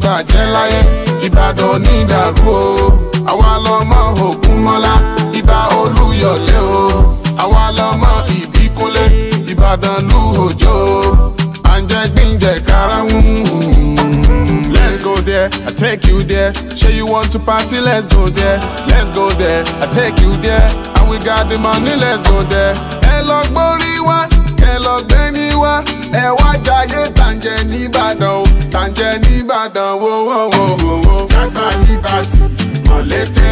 bàjẹ́ láyé, Ìbàdàn ò ní dàrú o. Àwa lọmọ Ògúnmọ́lá, Ìbà Olúyọ̀lé o. Àwa lọmọ Ìbíkúnlé, Ìbàdàn lú Òjó. À ń jẹ gbíǹjẹ karahun. Let's go there, I take you there. Say you want to party, let's go there. Let's go there, I take you there. And we got the money, let's go there. Ẹ lọ gbórí wá, ẹ lọ gbẹ́ni wá. Ẹ wá jayé tàǹjẹ̀ nìbàdàn o, tàǹjẹ̀ nìbàdàn wo wo wo wo wo. Jágbá níbàtì, mọ̀lété,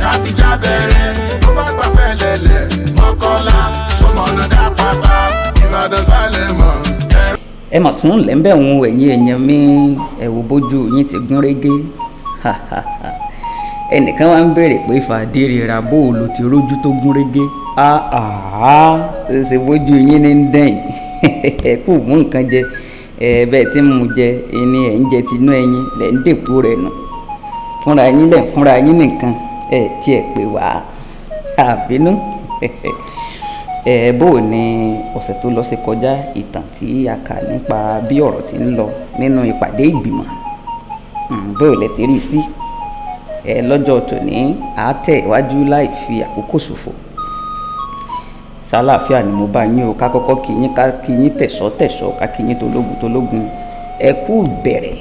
káfíjà bẹ̀rẹ̀. Tó bá gbàfẹ́ lẹ̀lẹ̀, Mọ́kọ́lá, Sọmọ̀nà dá pátá, Ìbàdàn sálẹ̀ mọ̀. Ẹ mà tún lẹ́ńbẹ̀ ń ẹ̀yin èèyàn mi, ẹ wò bójú yín ti gún régé. Ẹnìkan wá ń béèrè pé Fàdérera bó o lò ti rójú tó gún régé. Ṣe bójú yín ní ń dẹ̀yìn. Ẹ kú mú nǹkan jẹ, ẹ bẹ́ẹ̀ tí mú jẹ ẹni ẹ̀ ń jẹ tinú ẹyin lẹ̀ ń dèpò rẹ̀ nù. Fúnra yín lẹ̀ fúnra yín nìkan ẹ tiẹ̀ pè wá àbínú. Ẹ bó o ní ọ̀sẹ̀ tó lọ sí kọjá, ìtàn tí a kà nípa bí ọ̀rọ̀ ti ń lọ nínú ìpàdé ìgbìmọ̀, bó o lẹ ti rí sí. Ẹ lọ́jọ́ tòní à á tẹ̀ iwájú láì fi àkókò ṣòfò. Sálàáfíà ni mo bá yín o, ká kọ́kọ́ kí yín, ká kí yín tẹ̀sọ́ tẹ̀sọ́, ká kí yín tológun tológun. Ẹ kú bẹ̀rẹ̀,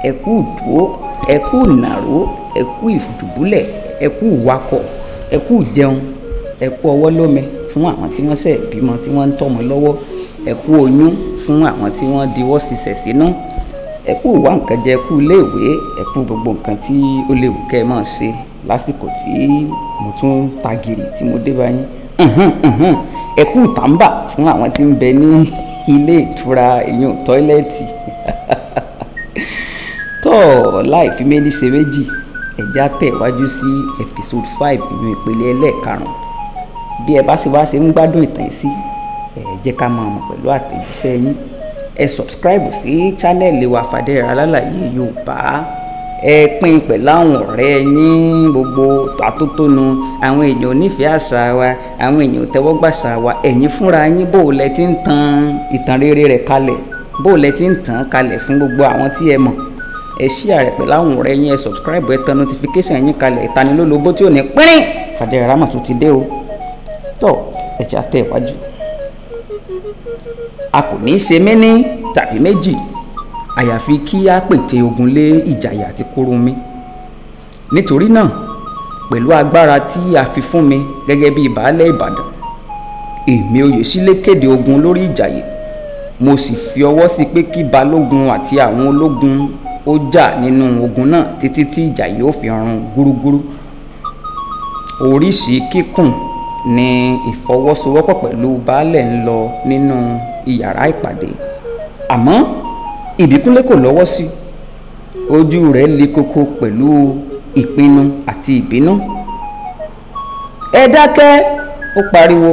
ẹ kú dúó, ẹ kú nàró, ẹ kú ìdùbúlẹ̀, ẹ kú wakọ̀, ẹ kú jẹun, ẹ kú ọwọ́ lómi fún àwọn tí wọ́n ṣẹ̀ bímọ tí wọ́n ń tọ́mọ lọ́wọ́, ẹ kú oyún fún àwọn tí wọ́n diwọ́ sísẹ̀ sínú, ẹ kú wá nǹkan jẹ, ẹ kú iléèwé, ẹ kú gbogbo nǹkan tí ó léwu kẹ́ ẹ máa ṣe lásìkò tí mo tún tagìrì tí mo dé bá yín. Ẹ kú tàǹbà fún àwọn tí ń bẹ ní ilé ìtura ìyún tọ́ílẹ̀tì. Tó láì fi méjì ṣe méjì, ẹ̀já tẹ̀ wájú sí episode 5 ìyún ìpele ẹlẹ́ẹ̀karùn-ún. Bí ẹ bá ṣe wá ṣe ń gbádùn ìtàn sí, ẹ jẹ́ ká máa mọ̀ pẹ̀lú àtẹ̀jíṣẹ́ yín. Ẹ subscribe sí channel wa Fàdérera Alálàyé Yorùbá. Ẹ pín pẹ̀lú àwọn ọ̀rẹ́ yín gbogbo àtótónu. Àwọn èèyàn onífẹ̀ẹ́ àṣà wa, àwọn èèyàn tẹ́wọ́gbàṣà wa. Ẹ̀yin fúnra yín bó lẹ ti ń tan ìtàn rere rẹ̀ kalẹ̀, bó lẹ ti ń tàn kalẹ̀ fún gbogbo àwọn tí ẹ mọ̀. Ẹ share rẹ̀ pẹ̀lú àwọn ọ̀rẹ́ yín, ẹ subscribe, ẹ tan notification yín kalẹ̀. Ìtanilólobó tí ò ní pínrín, Fàdérera mà tún ti dé o. Tó ẹ jẹ́ á tẹ̀ wájú. A kò ní í ṣe méní tàbí méjì, àyàfi kí á pète ogun lé Ìjàyè àti Kúrúnmí. Nítorí náà, pẹ̀lú agbára tí a fi fún mi gẹ́gẹ́ bí baálẹ̀ Ìbàdàn, èmi Oyèsílẹ̀ kéde ogun lórí Ìjàyè. Mo sì fi ọwọ́ sí pé kí balógun àti àwọn ológun ó jà nínú ogun náà títí tí Ìjàyè ó fi run gúrúgúrú. Oríṣìí kíkùn ni ìfọwọ́sowọ́pọ̀ pẹ̀lú baálẹ̀ ń lọ nínú ìyàrá ìpàdé. Àmọ́ Ìbíkúnlé kò lọ́wọ́ sí. Ojú rẹ̀ le koko pẹ̀lú ìpinnu àti ìbínú. Ẹ dákẹ́, ó pariwo.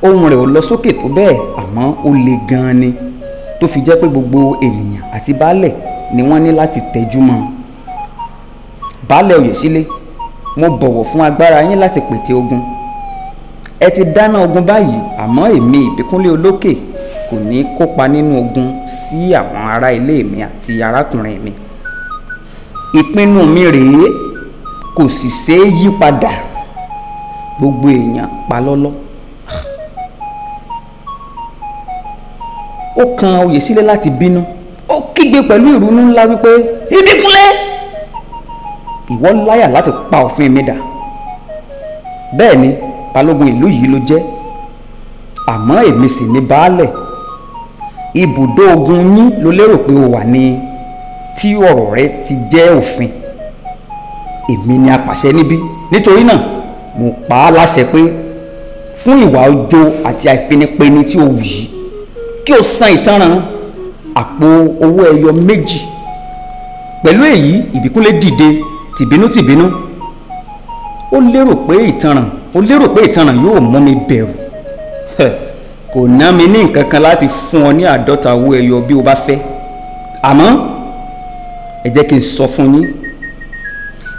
Ohùn rẹ̀ ò lọ sókè tó bẹ́ẹ̀, àmọ́ ó le gan-an ni, tó fi jẹ́ pé gbogbo ènìyàn àti baálẹ̀ ni wọ́n ní láti tẹjú mọ́. Baálẹ̀ Oyèsílẹ̀, mo bọ̀wọ̀ fún agbára yín láti pète ogun. Ẹ ti dáná ogun báyìí, àmọ́ èmi Ìbíkúnlé Olókè kò ní kópa nínú ogun sí àwọn ará ilé mi àti arákùnrin mi. Ìpinnu mi rèé, kò sì ṣeé yí padà. Gbogbo èèyàn pa lọ́lọ́. Ó kan Oyèsílẹ̀ láti bínú. Ó kígbe pẹ̀lú ìrunú ńlá wípé, Ìbíkúnlé, ìwọ láyà láti pa òfin mi dà. Bẹ́ẹ̀ ni, balógun ìlú yìí ló jẹ́, àmọ́ èmi sì ni baálẹ̀. Ibùdó ogun yín ló lérò pé o wà ní tí ọ̀rọ̀ rẹ ti jẹ́ òfin. Èmi ni apàṣẹ níbí. Nítorí náà, mo pa á láṣẹ pé fún ìwà ojo àti àìfinipéni tí o wù yìí, kí o san ìtanràn àpò owó ẹyọ 2. Pẹ̀lú èyí, Ìbíkúnlé dìde tìbínú tìbínú. Ó lérò pé ìtanràn yóò mú mi bẹ̀rù. Kò ná mi ní nǹkan kan láti fún ọ ní 50 owó ẹyọ bí o bá fẹ́. Àmọ́ ẹ jẹ́ kí n sọ fún yín,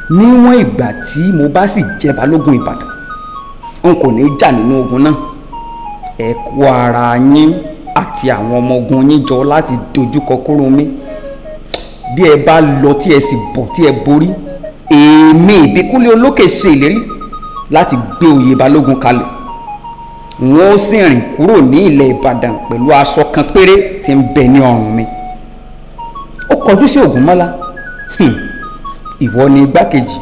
níwọ̀n ìgbà tí mo bá sì jẹ balógun Ìbàdàn, n kò ní jà nínú ogun náà. Ẹ kó ara yín àti àwọn ọmọ ogun yín jọ láti dojúkọ Kúrúnmí. Bí ẹ bá lọ tí ẹ sì bọ̀ tí ẹ borí, èmi Ìbíkúnlé Olókè ṣe ìlérí láti gbé oyè balógun kalẹ̀. Wọ́n ó sì rìn kúrò ní ilẹ̀ Ìbàdàn pẹ̀lú aṣọ kan péré tí ń bẹ ní ọrùn mi. Ó kọjú sí Ògúnmọ́lá. Ìwọ ni igbákejì,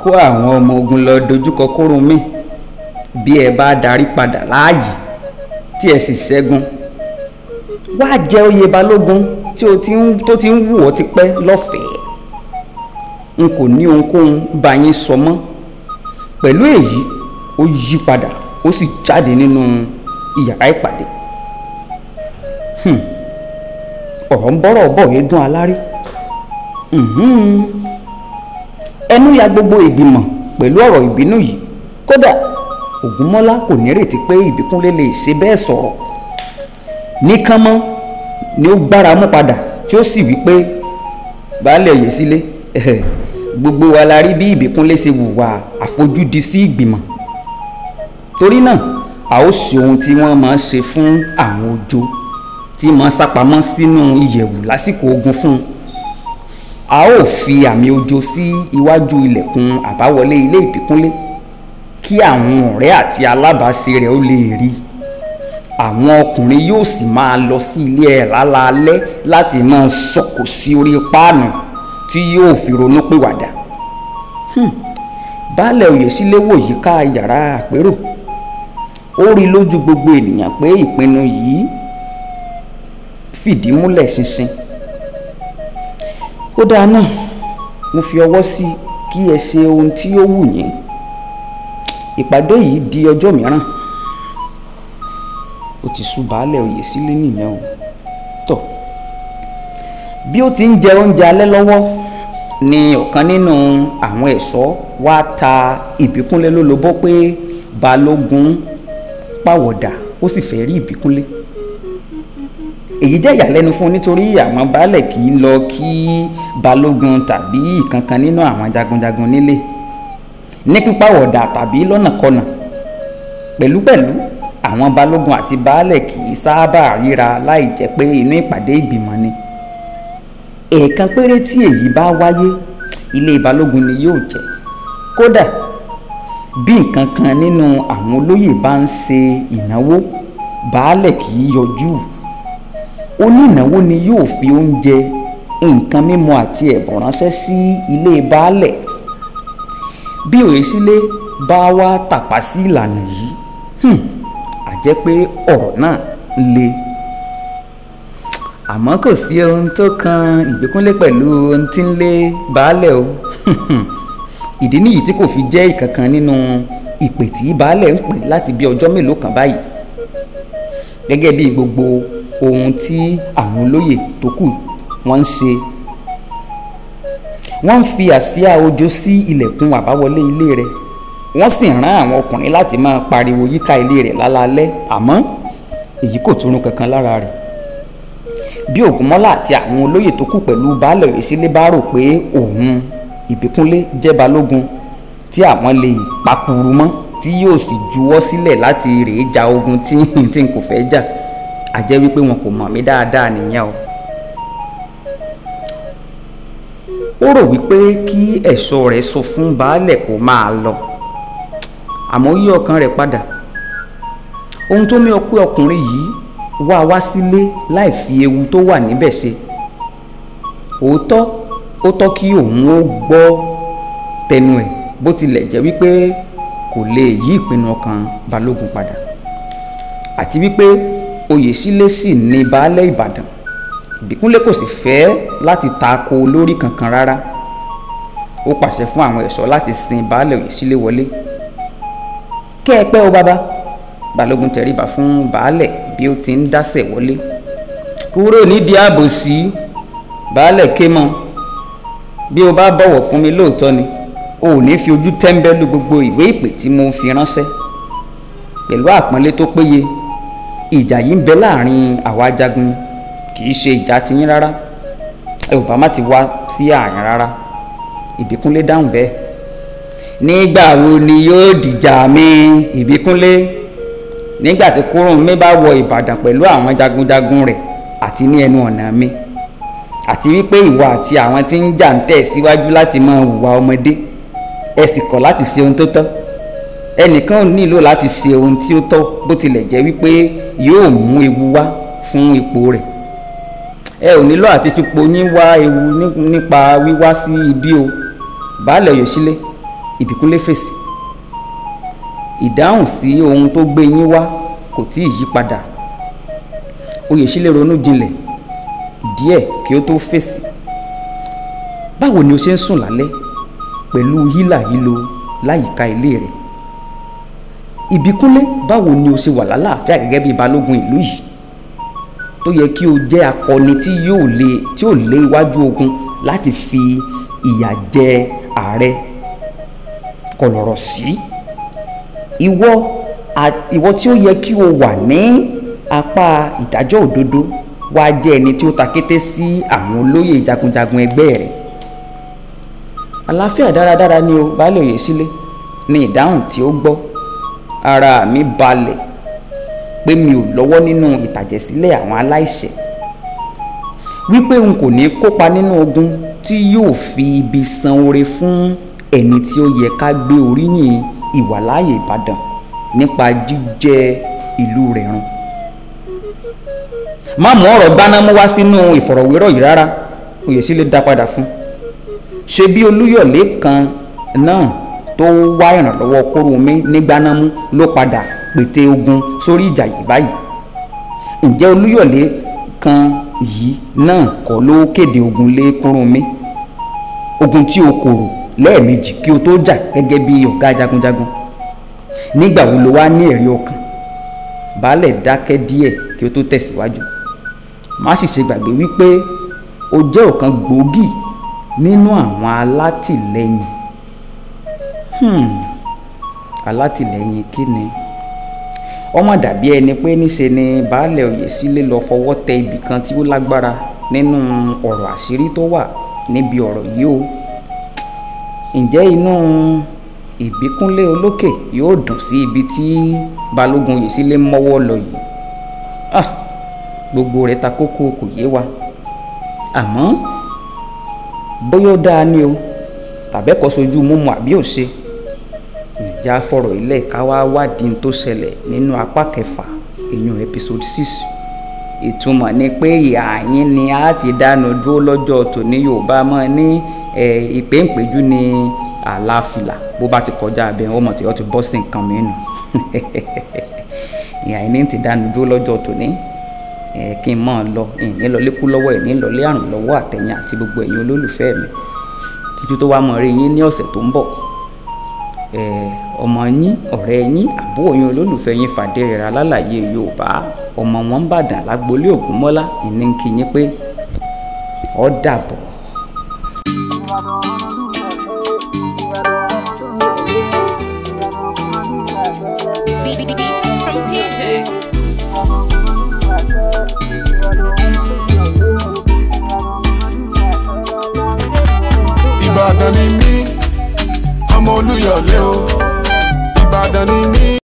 kó àwọn ọmọ ogun lọ dojúkọ Kúrúnmí. Bí ẹ bá darí padà láàyè tí ẹ sì ṣẹ́gun, wá jẹ oyè balógun tó ti ń wù ọ́ tipẹ́ lọ́fẹ̀ẹ́. N kò ní ohunkóhun bá yín sọ mọ́. Pẹ̀lú èyí, ó yí padà, ó sì jáde nínú ìyàrá ìpàdé. Ọ̀rọ̀ ń bọ́rọ̀ bọ̀ eégún aláré. Ẹnu ya gbogbo ìgbìmọ̀ pẹ̀lú ọ̀rọ̀ ìbínú yìí. Kódà Ògúnmọ́lá kò nírètí pé Ìbíkúnlé lè ṣe bẹ́ẹ̀ sọ̀rọ̀. Ní kánmọ́ ni ó gbára mú padà tí ó sì wí pé, baálẹ̀ Oyèsílé, gbogbo wa la rí bí Ìbíkúnlé ṣe hùwà àfojúdi sí ìgbìmọ̀. Torí náà a ó ṣe ohun tí wọ́n máa ń ṣe fún àwọn ojo tí máa ń sápamọ́ sínú ìyẹ̀wù lásìkò ogun fún un. A ó fi àmì ojo sí iwájú ilẹ̀kùn àbáwọlé ilé Ìbíkúnlé kí àwọn ọ̀rẹ́ àti alábàáṣe rẹ̀ ó lè rí. Àwọn ọkùnrin yóò sì máa lọ sí ilé ẹ̀ lálaalẹ́ láti máa sọ̀kò sí orí páànù tí yóò fi ronú pìwàdà. Baálẹ̀ Oyèsílé wò yíká yàrá àpérò. Ó rí lójú gbogbo ènìyàn pé ìpinnu yìí fìdí múlẹ̀ ṣinṣin. Ó dáa náà, mo fi ọwọ́ sí kí ẹ ṣe ohun tí ó wù yín. Ìpàdé yìí di ọjọ́ mìíràn. Ó ti sú baálẹ̀ Oyèsílé nìyẹn o. Tọ́, bí ó ti ń jẹ oúnjẹ alẹ́ lọ́wọ́ ni ọ̀kan nínú àwọn ẹ̀ṣọ́ wá ta Ìbíkúnlé lólobó pé balógun pàwọ̀dà, ó sì fẹ́ rí Ìbíkúnlé. Èyí jẹ́ ìyàlẹ́nu fún un nítorí àwọn baálẹ̀ kì í lọ kí balógun tàbí ìkankan nínú àwọn jagunjagun nílé ní pípàwọ̀dà tàbí lọ́nàkọnà. Pẹ̀lúpẹ̀lú àwọn balógun àti baálẹ̀ kì í sábà ríra láì jẹ́ pé inú ìpàdé ìgbìmọ̀ ni. Ẹ̀ẹ̀kan péré tí èyí bá wáyé, ilé balógun ni yóò jẹ́. Kódà bí nǹkan kan nínú àwọn olóyè bá ń ṣe ìnáwó, baálẹ̀ kì í yọjú. Onínáwó ni yóò fi oúnjẹ, nǹkan mímu àti ẹ̀bùn ránṣẹ́ sí ilé baálẹ̀. Bí Oyèsílé bá wá tàpá sí ìlànà yìí, a jẹ́ pé ọ̀rọ̀ náà le. Àmọ́ kò sí ohun tó kan Ìbíkúnlé pẹ̀lú ohun tí ń lé baálẹ̀ o. Ìdí nìyí tí kò fi jẹ́ ìkankan nínú ìpè tí baálẹ̀ ń pè láti bí ọjọ́ mélòó kan báyìí. Gẹ́gẹ́ bí gbogbo ohun tí àwọn olóyè tó kù wọ́n ń ṣe, wọ́n ń fi àsíá ojo sí ilẹ̀kùn àbáwọlé ilé rẹ̀. Wọ́n sì rán àwọn ọkùnrin láti máa pariwo yíká ilé rẹ̀ lálaalẹ́, àmọ́ èyí kò túrun kankan lára rẹ̀. Bí Ògúnmọ́lá àti àwọn olóyè tó kù pẹ̀lú baálẹ̀ Oyèsílé bá rò pé òun Ìbíkúnlé jẹ́ balógun tí àwọn lè pakuru mọ́ tí yóò sì juwọ́ sílẹ̀ láti rèé ja ogun tí n kò fẹ́ jà, a jẹ́ wípé wọn kò mọ̀ mí dáadáa nìyẹn o. Ó rò wípé kí ẹ̀ṣọ́ rẹ̀ sọ fún baálẹ̀ kó máa lọ, àmọ́ ó yí ọkàn rẹ̀ padà. Ohun tó mú pé ọkùnrin yìí wá sílé láì fi ewu tó wà níbẹ̀ ṣe. Òótọ́ ó tọ́ kí òun ó gbọ́ tẹnu ẹ̀, bó tilẹ̀ jẹ́ wípé kò lè yí ìpinnu ọkàn balógun padà, àti wípé Oyèsílé sì ní baálẹ̀ Ìbàdàn. Ìbíkúnlé kò sì fẹ́ láti tako olórí kankan rárá. Ó pàṣẹ fún àwọn ẹ̀ṣọ́ láti sin baálẹ̀ Oyèsílé wọlé. Kẹ́ ẹ pẹ́ o bàbá. Balógun tẹríba fún baálẹ̀ bí ó ti ń dásẹ̀ wọlé. Kúrò nídìí àbòsí, baálẹ̀ ké mọ́. Bí o bá bọ̀wọ̀ fún mi lóòótọ́ ni, o ò ní fi ojú tẹ́ńbẹ́lú gbogbo ìwé ìpè tí mo fi ránṣẹ́. Pẹ̀lú àpọ́nlé tó péye, ìjà yìí ń bẹ láàrin àwa ajagun, kì í ṣe ìjà tiyín rárá. Ẹ ò bá má ti wá sí àárín rárá. Ìbíkúnlé dáhùn bẹ́ẹ̀. Nígbà wo ni yóò dìjà mi, Ìbíkúnlé? Nígbà tí Kúrúnmí bá wọ Ìbàdàn pẹ̀lú àwọn jagunjagun rẹ̀ àti ní ẹnu ọ̀nà mi. Àti wípé ìwọ àti àwọn tí ń jà ń tẹ̀ síwájú láti máa hùwà ọmọdé, ẹ sì kọ̀ láti ṣe ohun tó tọ́. Ẹnìkan ò nílò láti ṣe ohun tí ó tọ́ bó tilẹ̀ jẹ́ wípé yóò mú ewu wá fún ipò rẹ̀. Ẹ ò nílò àti fipò yín wá ewu nípa wíwá sí ibi o. Baálẹ̀ Oyèsílẹ̀, Ìbíkúnlé fèsì. Ìdáhùn sí ohun tó gbé yín wá kò tí ì yí padà. Oyèsílẹ̀ ronú jinlẹ̀ díẹ̀ kí ó tó fèsì. Báwo ni o ṣe ń sùn lálẹ́ pẹ̀lú hílàhílo láyìíká ilé rẹ̀? Ìbíkúnlé, báwo ni o ṣe wà lálàáfíà gẹ́gẹ́ bí balógun ìlú yìí tó yẹ kí o jẹ́ akọni tí yóò lé iwájú ogun láti fi ìyà jẹ ààrẹ kọlọ̀rọ̀ sí? Ìwọ tí ó yẹ kí o wà ní apá ìdájọ́ òdodo wá jẹ́ ẹni tí ó ta kété sí àwọn olóyè jagunjagun ẹgbẹ́ rẹ̀. Àlàáfíà dáradára ni o, Baálẹ̀ Oyèsílẹ̀, ní ìdáhùn tí ó gbọ́. Ara mi balẹ̀ pé mi ò lọ́wọ́ nínú ìtàjẹ̀sílẹ̀ àwọn aláìṣẹ̀, wípé n kò ní kópa nínú ogun tí yóò fi ibi san oore fún ẹni tí ó yẹ ká gbé oríyìn ìwàláàyè Ìbàdàn nípa jíjẹ ìlú rẹ̀ run. Má mú ọ̀rọ̀ gbanámú wá sínú ìfọ̀rọ̀wérọ̀ yìí rárá, Oyèsílẹ̀ dá padà fún. Ṣe bí Olúyọ̀lé kan náà tó wá ìrànlọ́wọ́ Kóròmí ní gbanámú ló padà pète ogun sórí ìjà yìí báyìí. Ǹjẹ́ Olúyọ̀lé kan yìí náà kọ́ ló kéde ogun lé Kóròmí? Ogun tí o kò rò lẹ́ẹ̀mejì kí o tó jà gẹ́gẹ́ bí ọ̀gá jagunjagun. Nígbà wo lo wá ní ẹ̀rí ọkàn? Baálẹ̀ dákẹ́ díẹ̀ kí o tó tẹ̀síwájú. Má sì ṣe gbàgbé wípé o jẹ́ ọ̀kan gbòógì nínú àwọn alátìlẹ́yìn. Alátìlẹ́yìn kí ni? Ọmọ dàbí ẹni pé níṣe ni Baálẹ̀ Oyèsílẹ̀ lọ fọwọ́ tẹ ibì kan tí ó lágbára nínú ọ̀rọ̀ àṣírí tó wà níbi ọ̀rọ̀ yìí o. Ǹjẹ́ inú Ìbíkúnlé Olókè yóò dùn sí ibi tí Balógun Oyèsílẹ̀ mọ́wọ́ lọ yìí? Gbogbo rẹ̀ ta kókó, kò yé wa. Àmọ́ bóyá ó dáa ni o tàbẹ́kọ̀ sojú múmu àbí òṣe, ìjà fọ̀rọ̀ ilẹ̀ ká wá wádìí tó ṣẹlẹ̀ nínú apá kẹfà, ìyún episode 6. Ìtumọ̀ ni pé ìhà yín ni a ti dánu dúró lọ́jọ́ tòní. Yorùbá mọ́ ní ìpéǹpéjú ní àlàáfíà, bó bá ti kọjá abẹ́ ọmọ tí ó ti bọ́ sí nǹkan mìíràn. Ìhà yín ni ti dánu dúró lọ́jọ́ tòní. Kí n máa lọ, ìní lọlé kú lọ́wọ́, ìní lọlé àrùn lọ́wọ́ àtẹ̀yìn àti gbogbo ẹ̀yin olólùfẹ́ mi títí tó wá mọ̀ rí yín ní ọ̀sẹ̀ tó ń bọ̀. Ọmọ yín, ọ̀rẹ́ yín, àbúrò yín, olólùfẹ́ yín Fàdérera Alálàyé Yorùbá, ọmọ wọn ń Bàdàn lágbolé